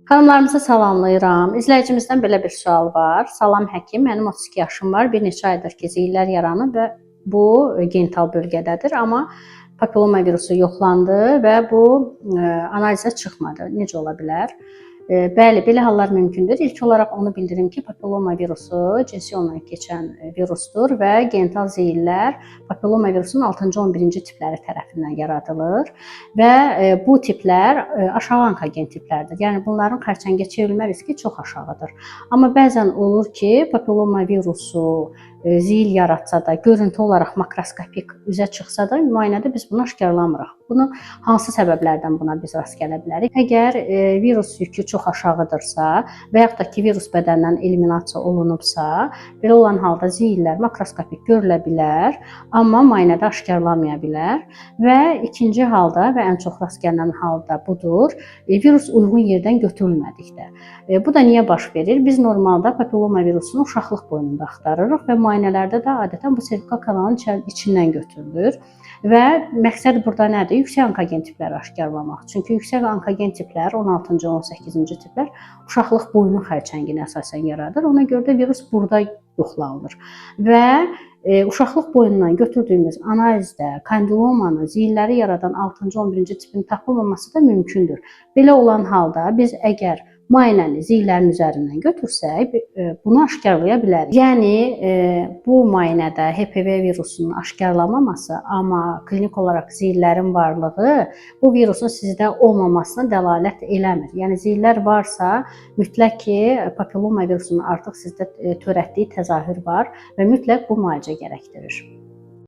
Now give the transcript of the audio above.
Xanımlarımızı salamlayıram. İzləyicimizdən belə bir sual var. Salam həkim, mənim 32 yaşım var. Bir neçə aydır ki, ziyillər yaranıb və bu genital bölgədədir, amma papilloma virusu yoxlandı və bu analizə çıxmadı. Necə ola bilər? Bəli, belə hallar mümkündür. İlk olaraq onu bildirim ki, papilloma virusu cinsi yolla keçən virusdur və genital ziyillər papilloma virusunun 6-cı 11-ci tipləri tərəfindən yaradılır və bu tiplər aşağı onkogen tiplərdir. Yəni bunların xərçəngə çevrilmə riski çox aşağıdır. Amma bəzən olur ki, papilloma virusu ziyil yaratsa da, görüntü olaraq makroskopik üzə çıxsa da, müayinədə biz bunu aşkarlamırıq. Bunu hansı səbəblərdən buna biz rast gələ bilərik? Əgər virus yükü çox aşağıdırsa və yaxud da ki, virus bədəndən eliminasiya olunubsa, belə olan halda ziyillər makroskopik görülə bilər, amma müayinədə aşkarlanmaya bilər və ikinci halda və ən çox rast gəlinən halda budur. Virus uyğun yerdən götürülmədikdə. Bu da niyə baş verir? Biz normalda papilloma virusunu uşaqlıq boynunda axtarırıq və müayinələrdə də adətən bu servikal kanalın içindən götürülür. Və məqsəd burada nədir? Yüksək onkogen tipləri aşkarlamaq. Çünki yüksək onkogen tiplər 16-cı, 18-ci tiplər uşaqlıq boynu xərçəngini əsasən yaradır. Ona görə də virus burada yoxlanılır. Və uşaqlıq boyundan götürdüyümüz analizdə kondilomanı, ziyilləri yaradan 6-cı, 11-ci tipin tapılmaması da mümkündür. Belə olan halda biz əgər müayinəni ziyillərin üzərindən götürsək, bunu aşkarlaya bilərik. Yəni bu müayinədə HPV virusunun aşkarlanmaması, amma klinik olaraq ziyillərin varlığı bu virusun sizdə olmamasına dəlalət eləmir. Yəni ziyillər varsa, mütləq ki, papilloma virusunun artıq sizdə törətdiyi təzahür var və mütləq bu müalicə gərəkdirir.